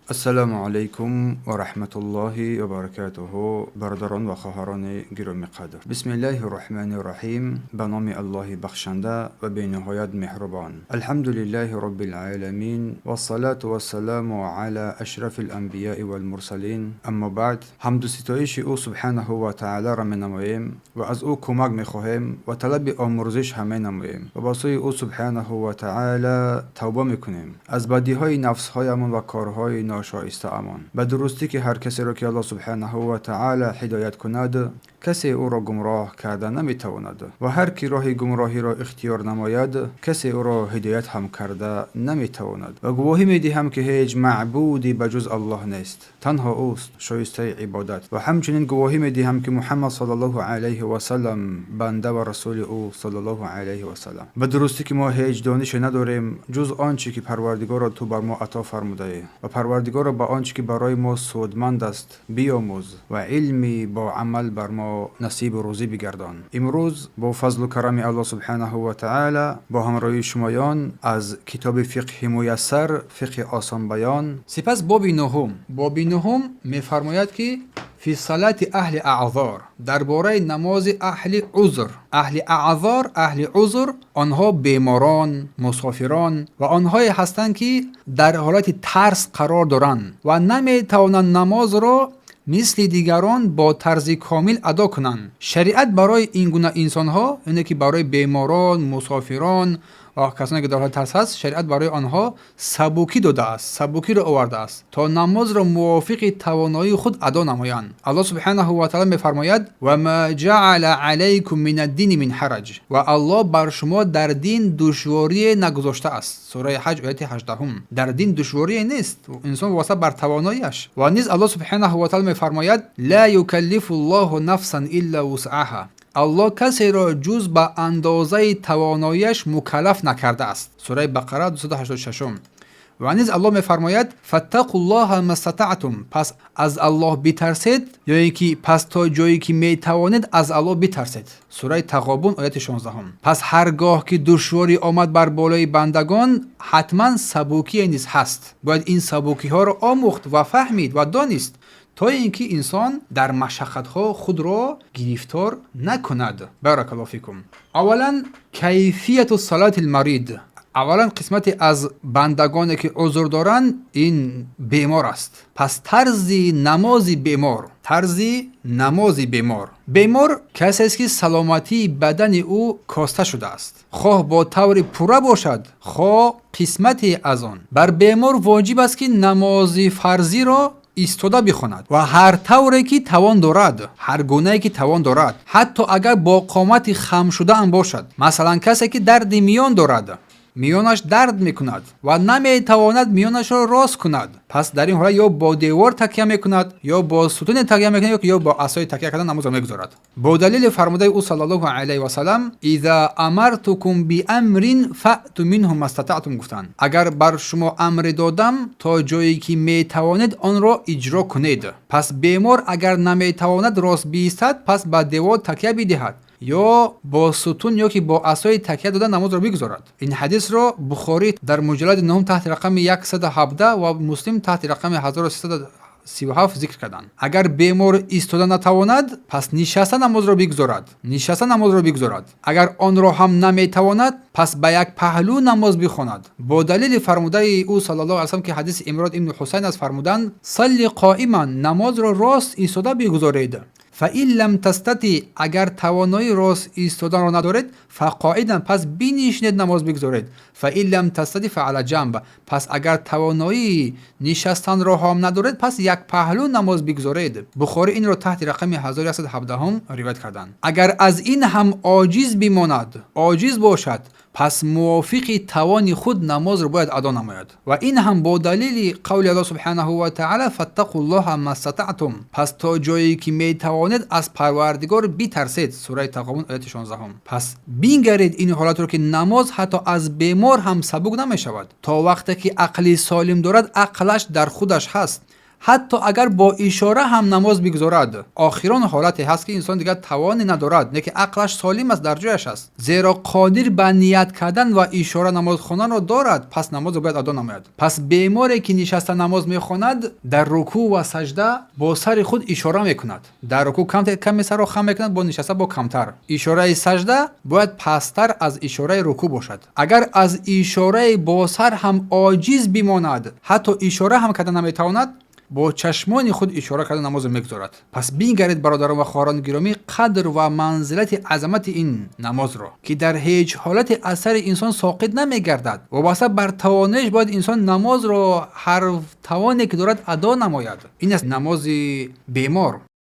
Ассалому алайкум ва раҳматуллоҳи ва баракатуҳу, бародарон ва хоҳарони гиромиқадр. Бисмиллаҳи роҳмани роҳим. Ба номи Аллоҳи бахшанда ва бениҳоят меҳрубон. Алҳамдулиллаҳи роббил оламин вассалату вассаламу ала ашрафил анбияи вал мурсалин. Аммо баъд, ҳамду ситоиши ӯ субҳанаҳу ва таолоро менамоем ва аз ӯ кӯмак мехоҳем ва талаби омӯрзиш ҳам менамоем ва ба сӯи ӯ субҳанаҳу ва таоло тавба мекунем аз бадиҳои нафсҳоямон ва корҳои ношоистаамон. Ба дурустӣ ки ҳар касеро ки Аллоҳ субҳанаҳу ва таоло ҳидоят кунад, касе ӯро гумроҳ карда наметавонад ва ҳар ки роҳи гумроҳиро ихтиёр намояд, касе ӯро ҳидоят ҳам карда наметавонад. Ва гувоҳӣ медиҳам ки ҳеҷ маъбуде ба ҷуз Аллоҳ нест, танҳо ӯст шоистаи ибодат. Ва ҳамчунин гувоҳӣ медиҳам ки Муҳаммад саллаллоҳу алайҳи васалам банда ва расули ӯ саллаллоҳу алайҳи васалам. Ба дурустӣ ки мо ҳеҷ донише надорем ҷуз он чӣ ки Парвардигоро ту бар мо ато фармудаӣ ва Парвардигоро ба он чӣ ки барои мо судманд аст биёмӯз ва илми бо амал бар мо насибу рӯзӣ бигардон. Имрӯз бо фазлу карами Аллоҳ субҳанаҳу ва таъала бо ҳамроҳии шумоён аз китоби Фиқҳи муяссар, фиқҳи осонбаён. Сипас боби нуҳум. Боби нуҳум мефармояд, ки фи салати аҳли аъзор, дар бораи намози аҳли узр. Аҳли аъзор, аҳли узр онҳо беморон, мусофирон ва онҳое ҳастанд, ки дар ҳолати тарс қарор доранд ва наметавонанд намозро мисли дигарон бо тарзи комил адо кунанд. Шариат барои ин гуна инсонҳо, яъне ки барои беморон, мусофирон ва касоне ки дар ҳолати тарс ҳаст, шариат барои онҳо сабукӣ додааст, сабукиро овардааст, то намозро мувофиқи тавоноии худ адо намоянд. Аллоҳ субҳанаҳу ва таъала мефармояд: ва ма ҷаъала алайкум мин аддини мин ҳараҷ. Ва Аллоҳ бар шумо дар дин душворие нагузоштааст. Сураи Ҳаҷ, ояти 18-ум. Дар дин душворие нест, инсон вобаста бар тавоноиаш. Ва низ Аллоҳ субҳанаҳу ва таъала мефармояд: ла юкаллифу ллоҳу нафсан илла вусъаҳа. Аллоҳ касеро ҷуз ба андозаи тавоноиаш мукаллаф накардааст. Сураи Бақара, 286. Ва низ Аллоҳ мефармояд: фаттақуллоҳа мастатаътум. Пас аз Аллоҳ битарсед, ё ин ки пас то ҷое ки метавонед аз Аллоҳ битарсед. Сураи Тағобун, ояти 16. Пас ҳар гоҳ ки душворӣ омад бар болои бандагон, ҳатман сабукие низ ҳаст. Бояд ин сабукиҳоро омӯхт ва фаҳмид ва донист, то ин ки инсон дар машаққатҳо худро гирифтор накунад. Баракаллоҳу фикум. Аввалан, кайфияту салати лмарид. Аввалан, қисмате аз бандагоне ки узр доранд, ин бемор аст. Пас тарзи намози бемор, тарзи намози бемор. Бемор касест, ки саломатии бадани ӯ коста шудааст, хоҳ бо таври пурра бошад, хоҳ қисмате аз он. Бар бемор воҷиб аст, ки намози фарзиро истода бихонад ва ҳар тавре ки тавон дорад, ҳар гунае ки тавон дорад, ҳатто агар бо қомати хамшудаам бошад. Масалан, касе ки дарди миён дорад, миёнаш дард мекунад ва наметавонад миёнашро рост кунад, пас дар ин ҳолат ё бо девор такя мекунад, ё бо сутуне такя мекунад, ё бо асое такя карда намозро мегузорад. Бо далели фармудаи ӯ саллаллоҳу алайҳи васалам: иза амартукум биамрин фаъту минҳу мастатаътум. Гуфтанд: агар бар шумо амре додам, то ҷое ки метавонед онро иҷро кунед. Пас бемор агар наметавонад рост биистад, пас ба девор такя бидиҳад ё бо сутун ё ки бо асои такя дода намозро бигузорад. Ин ҳадисро Бухорӣ дар муҷаллади нуҳум таҳти рақами 117 ва Муслим таҳти рақами 1337 зикр карданд. Агар бемор истода натавонад, пас нишаста намозро бигузорад, нишаста намозро бигузорад. Агар онро ҳам наметавонад, пас ба як паҳлӯ намоз бихонад. Бо далели фармудаи ӯ саллаллоҳу алайҳи васаллам, ки ҳадиси Имрон ибни Ҳусайн аст, фармуданд: салли қоиман, намозро рост истода бигузоред. Фа ин лам тастатиъ, агар тавоноии рост истоданро надоред, фақоидан, пас бинишинед намоз бигузоред. Фа ин лам тастатиъ фа ала ҷамб, пас агар тавоноии нишастанро ҳам надоред, пас як паҳлӯ намоз бигузоред. Бухорӣ инро таҳти рақами 1117 ривоят карданд. Агар аз ин ҳам оҷиз бимонад, оҷиз бошад, пас мувофиқи тавони худ намозро бояд адо намояд. Ва ин ҳам бо далели қавли Аллоҳ субҳанаҳу ва таъала: фаттақуллоҳа мастатаътум, пас то ҷое ки метавонед аз Парвардигор битарсед. Сураи Тағобун, ояти 16. Пас бингаред ин ҳолатро, ки намоз ҳатто аз бемор ҳам сабук намешавад. То вақте ки ақли солим дорад, ақлаш дар худаш ҳаст. Ҳатто агар бо ишора ҳам намоз бигузорад, охирон ҳолате ҳаст, ки инсон дигар тавоне надорад, не ки ақлаш солим аст, дар ҷояш аст, зеро қодир ба ният кардан ва ишора намоз хонданро дорад, пас намозро бояд адо намояд. Пас беморе, ки нишаста намоз мехонад, дар рукӯъ ва сажда бо сари худ ишора мекунад. Дар рукӯъ каме сарро хам мекунад, бо нишаста бо камтар. Ишораи сажда бояд пасттар аз ишораи рукӯъ бошад. Агар аз ишораи бо сар ҳам оҷиз бимонад, ҳатто ишора ҳам карда наметавонад, бо чашмони худ ишора карда намозро мегузорад. Пас бингаред, бародарон ва хоҳарони гиромӣ, қадр ва манзилати азамати ин намозро, ки дар ҳеҷ ҳолате аз сари инсон соқит намегардад. Вобаста бар тавоноиш бояд инсон намозро ҳар тавоне ки дорад адо намояд. Ин аст намози бемор.